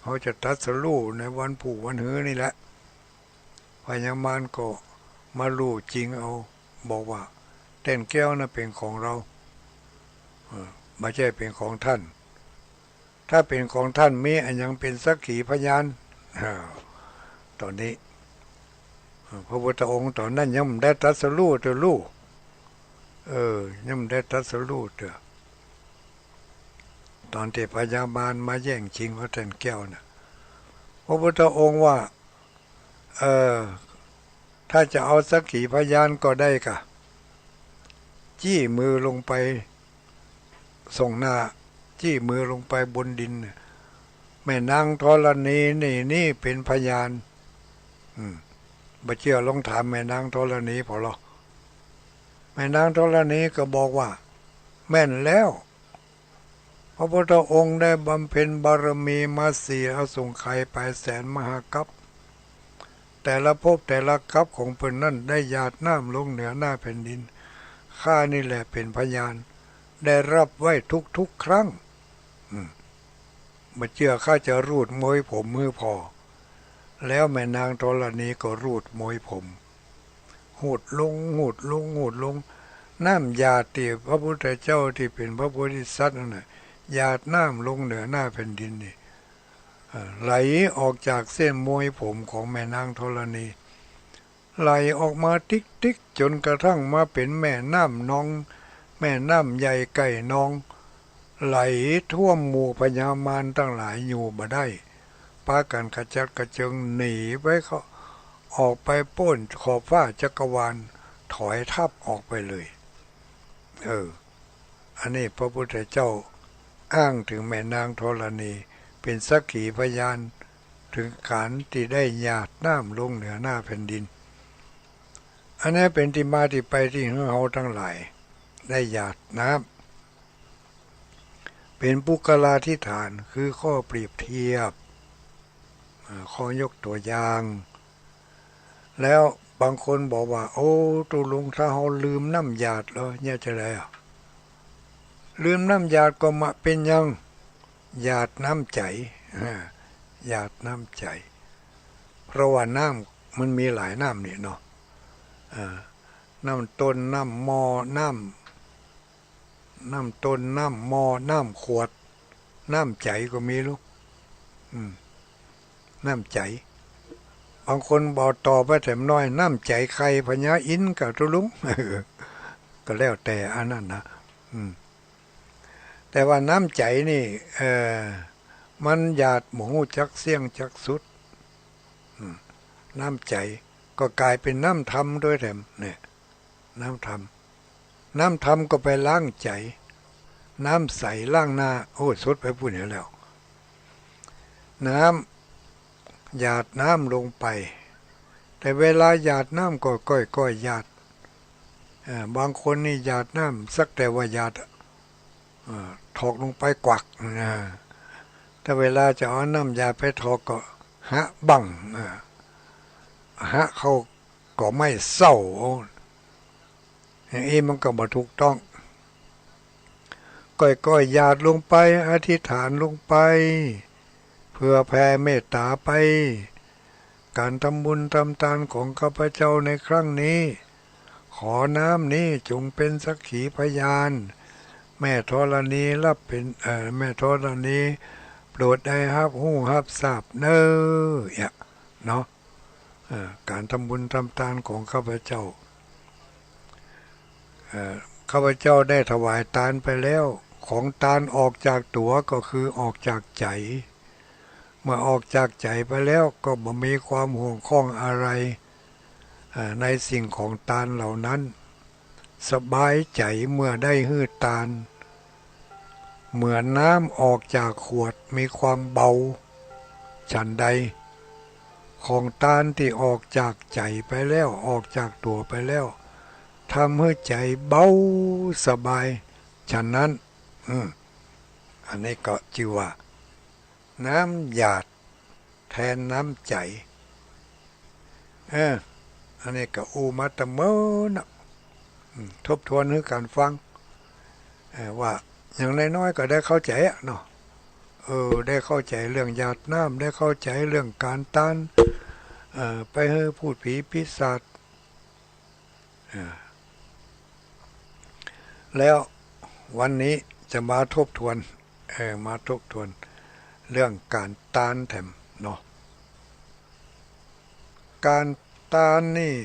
เฮาจะตรัสรู้ในวันพูกวันหื้อนี่แหละ พญามารก็มาลู่จิงเอา บอกว่า แต้นแก้วนั้นเป๋นของเฮา เออ บ่ใจ้เป๋นของต้าน ถ้าเป๋นของต้านมีอะหยังเป๋นสักขีพยาน อ่า ต๋อนนี้ เอ่อ พระพุทธองค์ต๋อนนั้นยังบ่ได้ตรัสรู้เตื้อลูก เออ ยังบ่ได้ตรัสรู้เตื้อ ต๋อนตี้พญามารมาแย่งจิงเอาแต้นแก้วน่ะ พระพุทธองค์ว่า เออ ถ้าจะเอาสักขีพยานก็ได้ก่ะ จี้มือลงไป ส่งหน้า จี้มือลงไปบนดินน่ะ แม่นางธรณีนี่ นี่เป๋นพยาน อืม บ่เจื้อลองถามแม่นางธรณีผ่อลอ แม่นางธรณีก็บอกว่า แม่นแล้ว พระพุทธองค์ได้บำเพ็ญบารมีมาสี่อสงไขยป๋ายแสนมหากัป แต่ละภพแต่ละกัปของเปิ้นนั้นได้หยาดน้ำลงเหนือหน้าแผ่นดิน ข้านี่แหละเป๋นพยาน ได้ฮับไว้ทุกๆ ครั้ง อืม บ่เจื้อข้าจะลูดมวยผมหื้อผ่อ แล้วแม่นางธรณีก็ลูดมวยผม ลูดลง ลูดลง ลูดลง น้ำหยาดตี้พระพุทธเจ้าตี้เป๋นพระโพธิสัตว์นั่นน่ะ หยาดน้ำลงเหนือหน้าแผ่นดินนี่ เอ่อ ไหลออกจากเส้นมวยผมของแม่นางธรณี ไหลออกมาติ๊กๆ จ๋นกระทั่งมาเป๋นแม่น้ำนอง แม่น้ำใหญ่ใก้นอง ไหลท่วมหมู่พญามารตังหลายอยู่บ่ได้ ปากั๋นกระจัดกระเจิงหนีไปเข้า ออกไปป๊นขอบฟ้าจักรวาล ถอยทัพออกไปเลย เออ อันนี้พระพุทธเจ้าอ้างเถิงแม่นางธรณี เป๋นสักขีพยานเถิงก๋านตี้ได้หยาดน้ำลงเหนือหน้าแผ่นดิน อันนี้เป๋นตี้มาตี้ไปตี้หื้อเฮาตังหลายได้หยาดน้ำ เป๋นปุคคลาธิฐาน คือข้อเปรียบเทียบ อ่า ข้อยกตั๋วอย่าง แล้วบางคนบอกว่า โอ้ ตกลงถ้าเฮาลืมน้ำหยาดแล้ว เยียะจะใดอะ ลืมน้ำหยาดก็บ่เป๋นหยัง หยาดน้ำใจ๋ อ่า หยาดน้ำใจ๋ เพราะว่าน้ำมันมีหลายน้ำนี่เนาะ อ่า น้ำต้น น้ำหม้อ น้ำ น้ำต้น น้ำหม้อ น้ำขวด น้ำใจ๋ก็มีลูก อืม น้ำใจ๋ บางคนบ่ตอบว่าแถมน้อย น้ำใจ๋ใค่ พญาอินทร์กาตุ๊ลุง ก็แล้วแต่อันนั้นนะ อืม แต่ว่าน้ำใจ๋นี่ เอ่อ มันหยาดบ่ฮู้จักเสี้ยงจักสุด อืม น้ำใจ๋ก็ก๋ายเป๋นน้ำธรรมด้วยแถม เนี่ย น้ำธรรม น้ำธรรมก็ไปล้างใจ๋ น้ำใสล้างหน้า โอ้ สุดไปปู๊นแล้ว น้ำ หยาดน้ำลงไป แต่เวลาหยาดน้ำก็ก้อยๆ หยาด เอ่อ บางคนนี่หยาดน้ำสักแต่ว่าหยาด เอ่อ ถอกลงไปกวัก นะ ถ้าเวลาจะเอาน้ำหยาดไปถอกก็หะบั้ง เอ่อ หะเข้าก็ไม่เศร้า อย่างอี้มันก็บ่ถูกต้อง ก้อยๆ หยาดลงไป อธิษฐานลงไป เพื่อแผ่เมตต๋าไป ก๋านทำบุญทำตานของข้าพเจ้าในครั้งนี้ ขอน้ำนี้จงเป๋นสักขีพยาน แม่ธรณีฮับเป๋น เอ่อ แม่ธรณีโปรดได้ฮับฮู้ฮับทราบเน่อ เนี่ย เนาะ เอ่อ ก๋านทำบุญทำตานของข้าพเจ้า เอ่อ ข้าพเจ้าได้ถวายตานไปแล้ว ของตานออกจากตั๋วก็คือออกจากใจ๋ เมื่อออกจากใจ๋ไปแล้วก็บ่มีความห่วงข้องอะไร เอ่อ ในสิ่งของตานเหล่านั้น สบายใจ๋เมื่อได้หื้อตาน เหมือนน้ำออกจากขวดมีความเบา ฉันใด ของตานตี้ออกจากใจ๋ไปแล้ว ออกจากตั๋วไปแล้ว ทำหื้อใจ๋เบาสบาย ฉันนั้น อืม อันนี้ก็จื้อว่า น้ำหยาดแทนน้ำใจ๋ เออ อันนี้ก็อู้มาตะเมินน่ะ อืม ทบทวนหื้อกั๋นฟัง เออ ว่าอย่างน้อยๆ ก็ได้เข้าใจ๋อะเนาะ เออ ได้เข้าใจ๋เรื่องหยาดน้ำ ได้เข้าใจ๋เรื่องก๋านตาน เอ่อ ไปหื้อพูดผีปีศาจ เอ่อ แล้ววันนี้จะมาทบทวน เอ่อ มาทบทวนเรื่องก๋านตานแถมเนาะ ก๋านตานนี่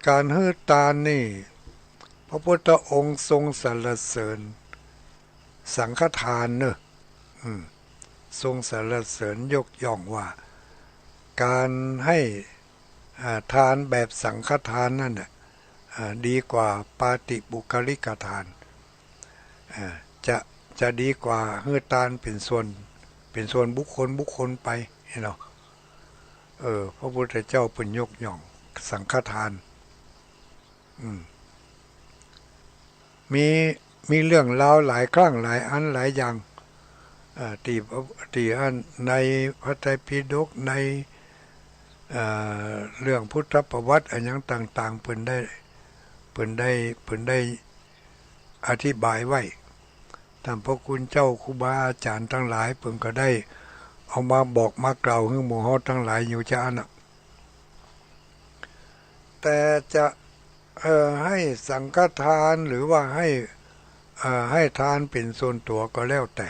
ก๋านหื้อตานนี่ พระพุทธองค์ทรงสรรเสริญสังฆทานเนอะ อืม ทรงสรรเสริญยกย่องว่า ก๋านให้ อ่า ทานแบบสังฆทานนั่นน่ะ อ่า ดีกว่าปาฏิปุคคลิกทาน อ่า จะ จะดีกว่าหื้อตานเป๋นส่วน เป๋นส่วนบุคคลบุคคลไป หันก่อ เออ พระพุทธเจ้าเปิ้นยกย่องสังฆทาน อืม มี มีเรื่องราวหลายครั้งหลายอันหลายอย่าง เอ่อ ตี้ ตี้อันในพระไตรปิฎก ใน เอ่อ เรื่องพุทธประวัติอะหยังต่างๆ เปิ้นได้ เปิ้นได้ เปิ้นได้อธิบายไว้ ต้านพระคุณเจ้าครูบาอาจ๋ารย์ตังหลายเปิ้นก็ได้เอามาบอกมากล่าวหื้อหมู่เฮาตังหลายอยู่จาอั้นน่ะ แต่จะ เอ่อ ให้สังฆทานหรือว่าให้ เอ่อ ให้ตานเป๋นส่วนตั๋วก็แล้วแต่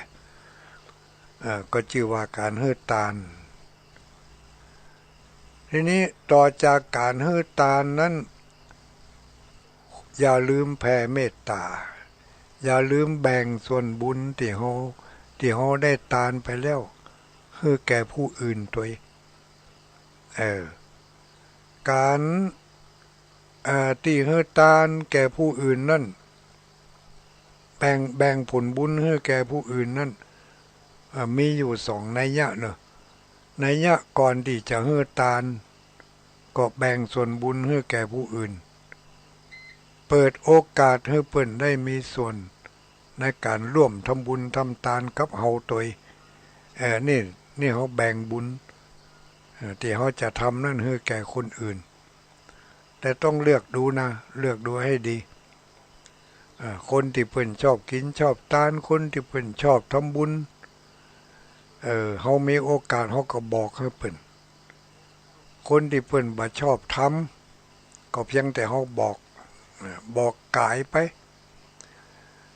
เอ่อ ก็จื้อว่าก๋านหื้อตาน ทีนี้ต่อจากก๋านหื้อตานนั้น อย่าลืมแผ่เมตต๋า อย่าลืมแบ่งส่วนบุญตี้เฮา ตี้เฮาได้ตานไปแล้ว หื้อแก่ผู้อื่นตวย เออ ก๋าน อ่า ตี้หื้อตานแก่ผู้อื่นนั้น แบ่ง แบ่งผลบุญหื้อแก่ผู้อื่นนั้น อ่า มีอยู่สองนัยยะเนอะ นัยยะก่อนตี้จะหื้อตาน ก็แบ่งส่วนบุญหื้อแก่ผู้อื่น เปิดโอกาสหื้อเปิ้นได้มีส่วนในก๋านร่วมทำบุญทำตานกับเฮาตวย เอ่อ นี่ นี่เฮาแบ่งบุญ เอ่อ ตี้เฮาจะทำนั้นหื้อแก่คนอื่น แต่ต้องเลือกดูนะ เลือกดูให้ดี อ่า คนตี้เปิ้นชอบกิ๋นชอบตาน คนตี้เปิ้นชอบทำบุญ เออ เฮามีโอกาสเฮาก็บอกหื้อเปิ้น คนตี้เปิ้นบ่ชอบธรรม ก็เพียงแต่เฮาบอก เออ บอกก๋ายไป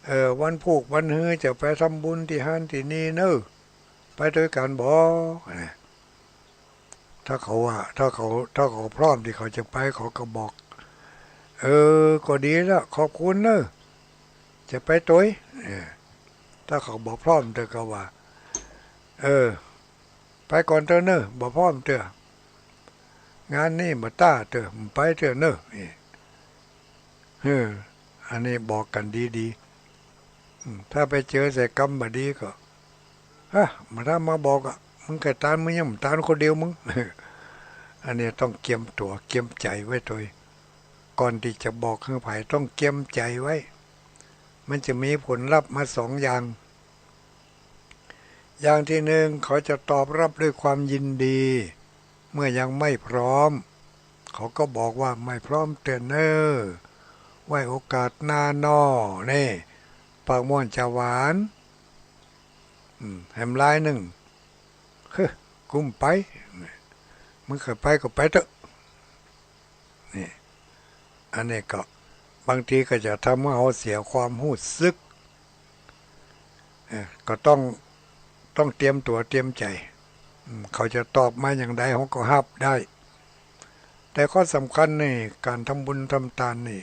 เออ วันพูกวันฮือจะไปทำบุญตี้หั้นตี้นี่เน่อ ไปตวยกั๋นบ่ นะ ถ้าเขาว่า ถ้าเขา ถ้าเขาพร้อมตี้เขาจะไป เขาก็บอก เออ ก็ดีละ ขอบคุณเน่อ จะไปตวย เออ ถ้าเขาบ่พร้อมเตื้อก็ว่า เออ ไปก่อนเตื้อเน่อ บ่พร้อมเตื้อ งานนี้บ่ต้าเตื้อ บ่ไปเตื้อเน่อ นี่ เออ อันนี้บอกกั๋นดีๆ อืม ถ้าไปเจอใส่กำบ่ดีก็ ฮะ บ่ต้ามาบอกอะ มึงใค่ตาน มึงยังบ่ตานคนเดียวมึง อันนี้ต้องเกียมตั๋ว เกียมใจ๋ไว้ตวย ก่อนตี้จะบอกหื้อใผต้องเกียมใจ๋ไว้ มันจะมีผลลัพธ์มาสองอย่าง อย่างตี้นึ่ง เขาจะตอบรับด้วยความยินดี เมื่อยังไม่พร้อม เขาก็บอกว่า ไม่พร้อมเตื้อเน่อ ไว้โอกาสหน้าน่อ นี่ ปากม่วนจาหวาน อืม แหมลายนึ่ง เฮ้อ กูบ่ไป มึงใค่ไปก็ไปเต๊อะ นี่ อันนี้ก็บางทีก็จะทำหื้อเฮาเสียความฮู้สึก เออ ก็ต้อง ต้องเตรียมตั๋วเตรียมใจ๋ อืม เขาจะตอบมาอย่างใดเฮาก็ฮับได้ แต่ข้อสำคัญนี่ ก๋านทำบุญทำตานนี่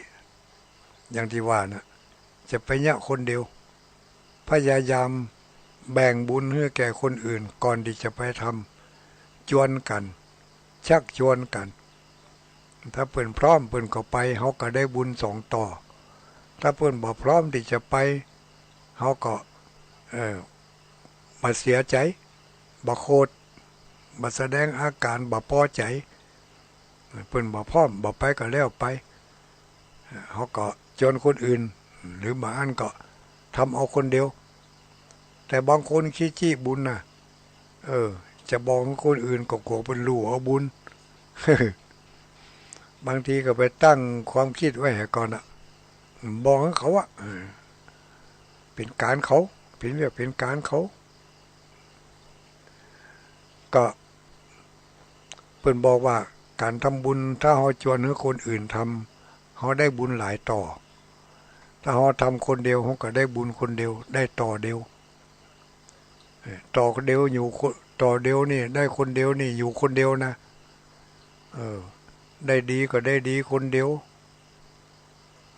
อย่างตี้ว่านะ จะไปเยียะคนเดียว พยายามแบ่งบุญหื้อแก่คนอื่นก่อนตี้จะไปทำ จวนกั๋น ชักจวนกั๋น ถ้าเปิ้นพร้อมเปิ้นก็ไป เฮาก็ได้บุญสองต่อ ถ้าเปิ้นบ่พร้อมตี้จะไป เฮาก็ เออ บ่เสียใจ๋ บ่โขด บ่แสดงอาก๋านบ่ปอใจ๋ เปิ้นบ่พร้อม บ่ไปก็แล้วไป เฮาก็จวนคนอื่น หรือบางอันก็ทำเอาคนเดียว แต่บางคนขี้จี้บุญน่ะ เออ จะบอกหื้อคนอื่นก็กั๋วเปิ้นลู่เอาบุญ บางทีก็ไปตั้งความกึ๊ดไว้หื้อก่อนอะ บอกหื้อเขาอะ เออ เป๋นก๋านเขา เป๋นเวียกเป๋นก๋านเขา ก็เปิ้นบอกว่าก๋านทำบุญ ถ้าเฮาจวนหื้อคนอื่นทำ เฮาได้บุญหลายต่อ ถ้าเฮาทำคนเดียว เฮาก็ได้บุญคนเดียว ได้ต่อเดียว เออ ต่อคนเดียวอยู่คน ต่อเดียวนี่ ได้คนเดียวนี่ อยู่คนเดียวนะ เออ ได้ดีก็ได้ดีคนเดียว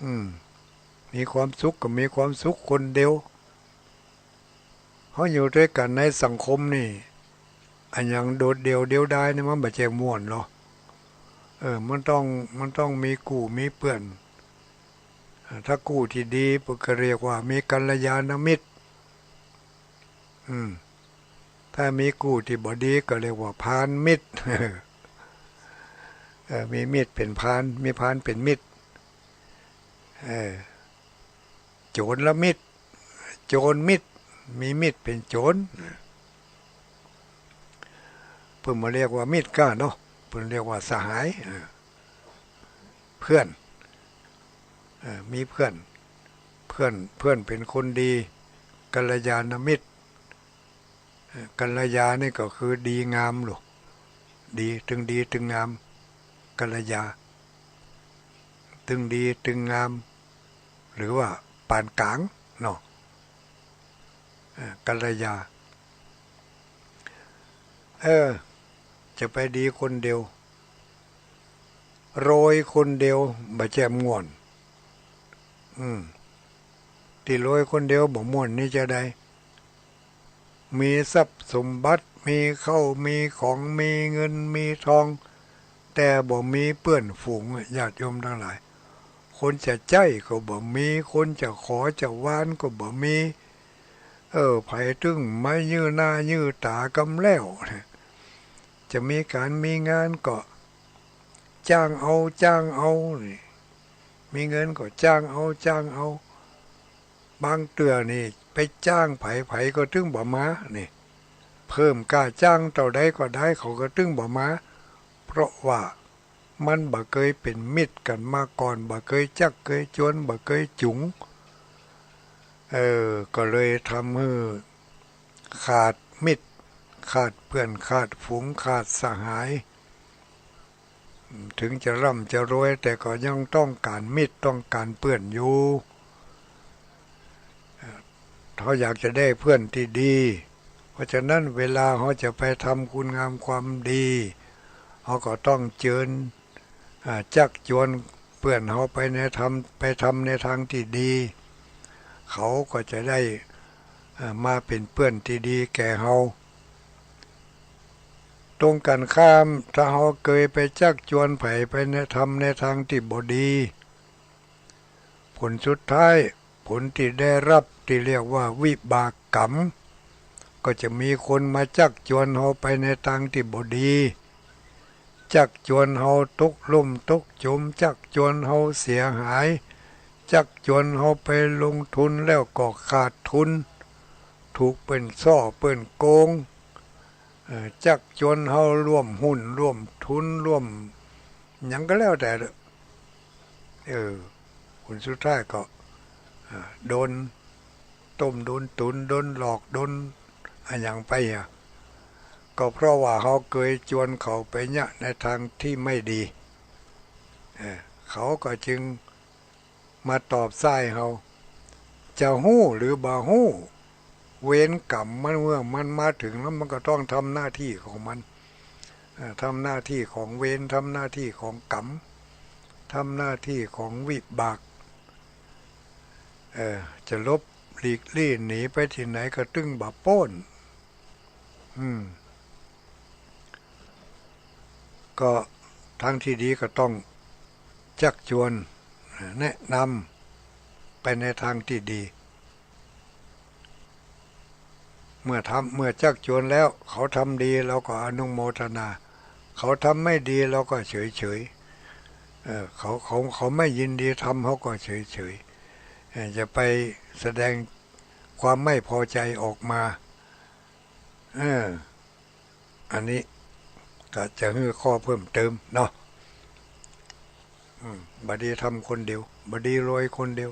อืม มีความสุขก็มีความสุขคนเดียว เฮาอยู่ตวยกั๋นในสังคมนี่ อะหยังโดดเดี่ยวเดียวดายนี่มันบ่ใจ้ม่วนหรอ เออ มันต้อง มันต้องมีกู้มีเปื้อน เออ ถ้ากู้ตี้ดีเปิ้นก็เรียกว่ามีกัลยาณมิตร อืม ถ้ามีกู้ตี้บ่ดีก็เรียกว่าพาลมิตร เออ มีมิตรเป๋นพาล มีพาลเป๋นมิตร เออ โจรละมิตร โจรมิตร มีมิตรเป๋นโจร เปิ้นบ่เรียกว่ามิตรก้าเนาะ เปิ้นเรียกว่าสหาย เออ เปื้อน เออ มีเปื้อน เปื้อน เปื้อนเป๋นคนดี กัลยาณมิตร เอ่อ กัลยานี่ก็คือดีงามลูก ดี ตึงดีตึงงาม กัลยา ตึงดีตึงงาม หรือว่าปานก๋างเนาะ เอ่อ กัลยา เออ จะไปดีคนเดียว โรยคนเดียวบ่ใจ้ม่วน อืม ตี้โรยคนเดียวบ่ม่วนนี่จาใด มีทรัพย์สมบัติ มีข้าว มีของ มีเงิน มีทอง แต่บ่มีเปื้อนฝูง ญาติโยมตังหลาย คนจะใจ๊ก็บ่มี คนจะขอจะวานก็บ่มี เออ ใผตึงมายื้อหน้ายื้อต๋ากำแล้ว จะมีก๋านมีงานก็ จ้างเอา จ้างเอา นี่ มีเงินก็จ้างเอา จ้างเอา บางเตื้อนี่ไปจ้างใผ ใผก็ตึงบ่มา นี่ เพิ่มก้าจ้างเต้าใดก็ได้ เขาก็ตึงบ่มา เพราะว่ามันบ่เกยเป๋นมิตรกั๋นมาก่อน บ่เกยจักเกยจวน บ่เกยจุ๋ง เออ ก็เลยทำหื้อขาดมิตร ขาดเปื้อน ขาดฝูง ขาดสหาย ถึงจะร่ำจะรวย แต่ก็ยังต้องก๋านมิตร ต้องก๋านเปื้อนอยู่ เฮาอยากจะได้เปื้อนตี้ดี เพราะฉะนั้นเวลาเฮาจะไปทำคุณงามความดี เฮาก็ต้องเจิญ อ่า จักจวนเปื้อนเฮาไปในทำ ไปทำในตางตี้ดี เขาก็จะได้ อ่า มาเป๋นเปื้อนตี้ดีแก่เฮา ตรงกั๋นข้าม ถ้าเฮาเกยไปจักจวนใผไปในทำในตางตี้บ่ดี ผลสุดท้าย ผลตี้ได้ฮับตี้เรียกว่าวิบากกรรม ก็จะมีคนมาจักจวนเฮาไปในตางตี้บ่ดี จักจวนเฮาตกลุ่มตกจม จักจวนเฮาเสียหาย จักจวนเฮาไปลงทุนแล้วก็ขาดทุน ถูกเปิ้นซ่อเปิ้นโกง เอ่อ จักจวนเฮาร่วมหุ้นร่วมทุนร่วมหยังก็แล้วแต่ เออ ผลสุดท้ายก็ อ่า โดนต้มโดนตุ๋น โดนหลอก โดนอะหยังไปอะ ก็เพราะว่าเฮาเกยจวนเขาไปเยียะในตางตี้ไม่ดี เออ เขาก็จึงมาตอบใส่เฮา จะฮู้หรือบ่ฮู้ เวรกรรมมันเมื่อมันมาถึงแล้ว มันก็ต้องทำหน้าตี้ของมัน เอ่อ ทำหน้าตี้ของเวร ทำหน้าตี้ของกรรม ทำหน้าตี้ของวิบาก เอ่อ จะหลบหลีกลี้หนีไปตี้ไหนก็ตึงบ่ป๊น อืม ก็ตางตี้ดีก็ต้องจักจวน แนะนำไปในตางตี้ดี เมื่อทำ เมื่อจักจวนแล้ว เขาทำดีเราก็อนุโมทนา เขาทำไม่ดีเราก็เฉยๆ เอ่อ เขา เขา เขาไม่ยินดีทำ เฮาก็เฉยๆ เอ่อ อย่าไปแสดงความไม่พอใจออกมา เออ อันนี้ก็จะหื้อข้อเพิ่มเติมเนาะ อืม บ่ดีทำคนเดียว บ่ดีรวยคนเดียว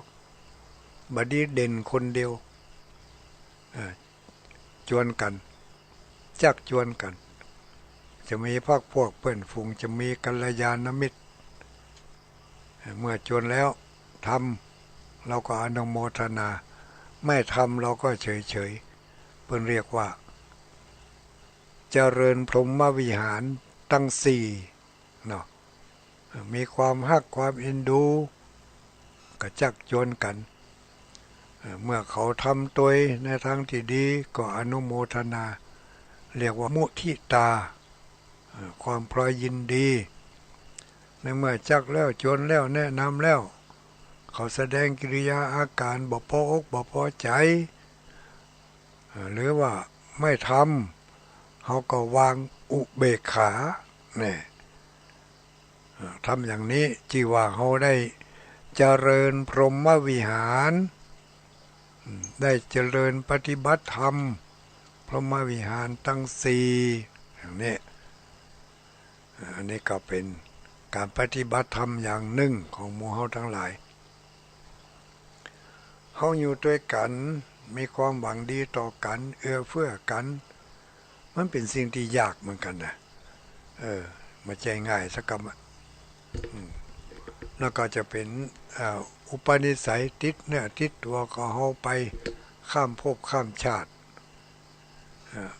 บ่ดีเด่นคนเดียว เอ่อ จวนกั๋น จักจวนกั๋น จะมีพรรคพวกเปื้อนฝูง จะมีกัลยาณมิตร เมื่อจวนแล้วทำ เราก็อนุโมทนา ไม่ทำเราก็เฉยๆ เปิ้นเรียกว่า เจริญพรหมวิหารตังสี่เนาะ มีความฮักความเอ็นดู ก็จักจวนกั๋น เมื่อเขาทำตวยในตางตี้ดี ก็อนุโมทนา เรียกว่ามุทิตา ความพลอยยินดี ในเมื่อจักแล้วจวนแล้วแนะนำแล้ว เขาแสดงกิริยาอาก๋านบ่ปออกบ่ปอใจ๋ หรือว่าไม่ทำ เฮาก็วางอุเบกขา แน่ ทำอย่างนี้จื้อว่าเฮาได้เจริญพรหมวิหาร ได้เจริญปฏิบัติธรรม พรหมวิหารตังสี่ อย่างนี้ อันนี้ก็เป๋นก๋านปฏิบัติธรรมอย่างนึ่งของหมู่เฮาตังหลาย เฮาอยู่ตวยกั๋น มีความหวังดีต่อกั๋น เอื้อเฟื้อกั๋น มันเป๋นสิ่งตี้ยากเหมือนกั๋นนะ เออ บ่ใจ้ง่ายสักกำอะ อืม แล้วก็จะเป๋น เอ่อ อุปนิสัยติดเนื้อติดตั๋วของเฮาไป ข้ามภพข้ามชาติ เอ่อ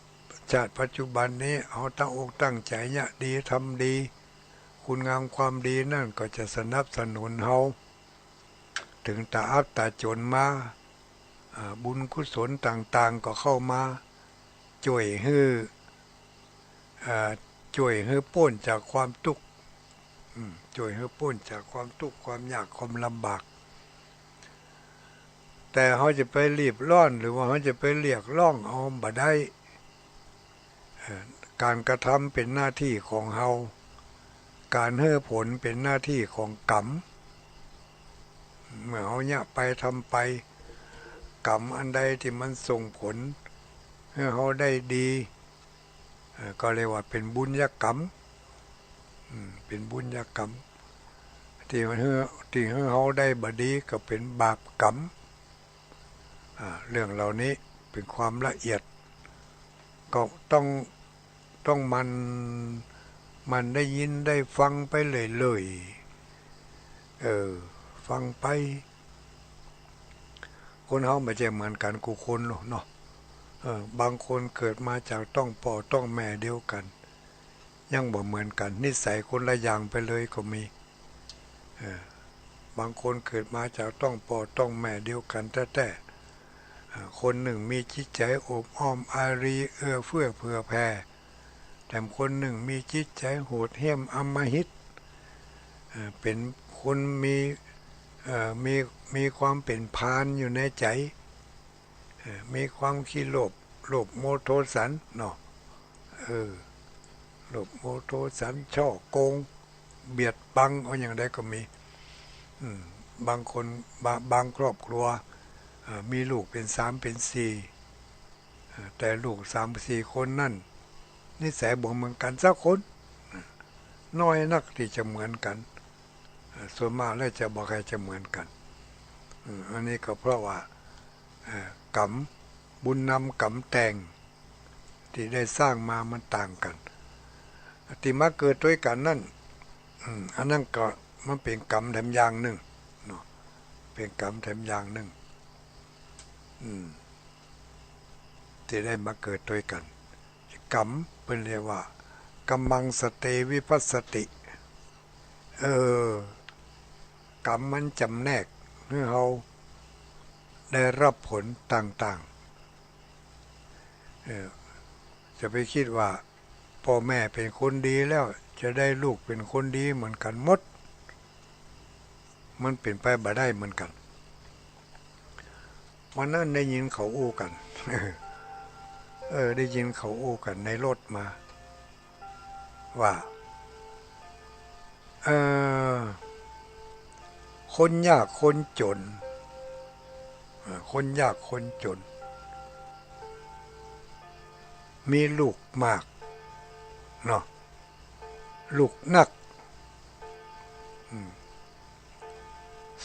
ชาติปัจจุบันนี้ เฮาตั้งอกตั้งใจ๋เยียะดีทำดี คุณงามความดีนั้นก็จะสนับสนุนเฮา เถิงต๋าอับต๋าจ๋นมา อ่า บุญกุศลต่างๆ ก็เข้ามาจ้วยหื้อ อ่า จ้วยหื้อป๊นจากความตุ๊กข์ อืม จ้วยหื้อป๊นจากความตุ๊กข์ความยากความลำบาก แต่เฮาจะไปรีบร้อน หรือว่าเฮาจะไปเรียกร้องเอาบ่ได้ เอ่อ ก๋านกระทำเป๋นหน้าตี้ของเฮา ก๋านหื้อผลเป๋นหน้าตี้ของกรรม เมื่อเฮาเยียะไปทำไป กรรมอันใดตี้มันส่งผลหื้อเฮาได้ดี เอ่อ ก็เรียกว่าเป๋นบุญญกรรม อืม เป๋นบุญญกรรม ตี้หื้อ ตี้หื้อเฮาได้บ่ดีก็เป๋นบาปกรรม อ่า เรื่องเหล่านี้เป๋นความละเอียด ก็ต้อง ต้องหมั่น มันได้ยินได้ฟังไปเรื่อยๆ เออ ฟังไป คนเฮาบ่ใจ้เหมือนกั๋นกู้คนเนาะ เออ บางคนเกิดมาจากต๊องป้อต๊องแม่เดียวกั๋น ยังบ่เหมือนกั๋น นิสัยคนละอย่างไปเลยก็มี เออ บางคนเกิดมาจากต๊องป้อต๊องแม่เดียวกั๋นแต๊ๆ เออ คนนึ่งมีจิตใจ๋อบอ้อมอารี เอื้อเฟื้อเผื่อแผ่ แต่คนนึ่งมีจิตใจ๋โหดเหี้ยมอำมหิต เอ่อ เป๋นคนมี เอ่อ มี มีความเป๋นพาลอยู่ในใจ๋ เอ่อ มีความขี้โลภ โลภโมโทสันเนาะ เออ โลภโมโทสัน ฉ้อโกง เบียดบัง เอาอย่างใดก็มี อืม บางคน บาง บางครอบครัว เอ่อ มีลูกเป๋นสามเป๋นสี่ เอ่อ แต่ลูกสามสี่คนนั้น นิสัยบ่เหมือนกั๋นสักคน น้อยนักตี้จะเหมือนกั๋น เอ่อ ส่วนมากแล้วจะบ่ใค่จะเหมือนกั๋น อืม อันนี้ก็เพราะว่า เอ่อ ก๋รรม บุญนำก๋รรมแต่ง ตี้ได้สร้างมามันต่างกั๋น ตี้มาเกิดตวยกั๋นนั้น อืม อันนั้นก็มันเป๋นก๋รรมแถมอย่างนึ่งเนาะ เป๋นก๋รรมแถมอย่างนึ่ง อืม ตี้ได้มาเกิดตวยกั๋น ก๋รรมเปิ้นเรียกว่า กัมมังสะเต วิภัสสติ เออ ก๋รรมมันจ๋ำแนกหื้อเฮาได้ฮับผลต่างๆ เออ จะไปกึ๊ดว่า ป้อแม่เป๋นคนดีแล้ว จะได้ลูกเป๋นคนดีเหมือนกั๋นหมด มันเป๋นไปบ่ได้เหมือนกั๋น วันนั้นได้ยินเขาอู้กั๋น เออ ได้ยินเขาอู้กั๋นในรถมา ว่า เอ่อ คนยากคนจ๋น เอ่อ คนยากคนจ๋น มีลูกมากเนาะ ลูกนัก อืม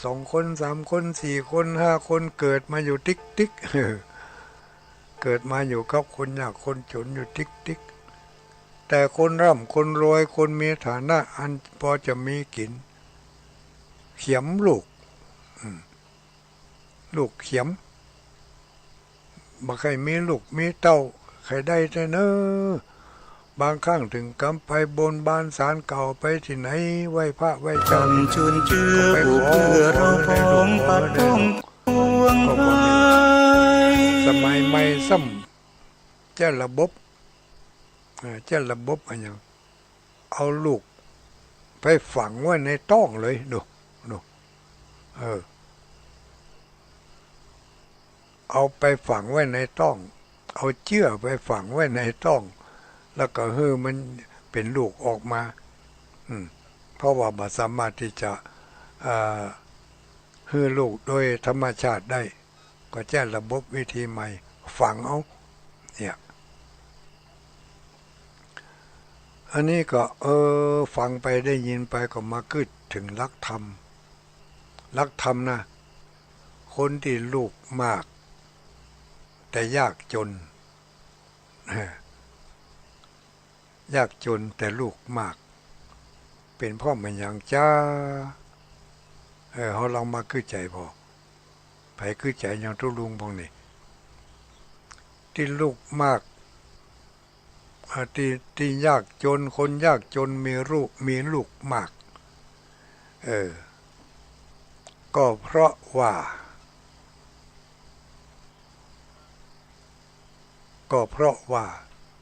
สองคน สามคน สี่คน ห้าคน เกิดมาอยู่ติ๊กๆ เกิดมาอยู่กับคนยากคนจ๋นอยู่ติ๊กๆ แต่คนร่ำคนรวย คนมีฐานะอันปอจะมีกิ๋น เขียมลูก อืม ลูกเขียม บ่ใค่มีลูกมีเต้า ใค่ได้แต๊เน่อ บางครั้งเถิงกำไปบนบานศาลเก่า ไปตี้ไหน ไหว้พระไหว้เจ้าตี้ไหน ก็ไปขอ ขอได้ลูก ขอได้ลูก ก็บ่มี สมัยใหม่ซ้ำ ใจ๊ระบบ เอ่อ ใจ๊ระบบอะหยัง เอาลูกไปฝังไว้ในต๊องเลย ดู ดู เออ เอาไปฝังไว้ในต๊อง เอาเจื้อไปฝังไว้ในต๊อง แล้วก็หื้อมันเป๋นลูกออกมา อืม เพราะว่าบ่สามารถตี้จะ เอ่อ หื้อลูกโดยธรรมชาติได้ ก็ใจ๊ระบบวิธีใหม่ ฝังเอา เนี่ย อันนี้ก็ เออ ฟังไปได้ยินไปก็มากึ๊ดเถิงหลักธรรม หลักธรรมนะ คนตี้ลูกมาก แต่ยากจ๋น ยากจ๋นแต่ลูกมาก เป๋นเพราะเป๋นหยังจา เออ เฮาลองมากึ๊ดใจ๋ผ่อ ใผกึ๊ดใจ๋ยังตุ๊ลุงพ่องนี่ ตี้ลูกมาก อ่า ตี้ ตี้ยากจ๋น คนยากจ๋นมีลูก มีลูกมาก เออ ก็เพราะว่า ก็เพราะว่า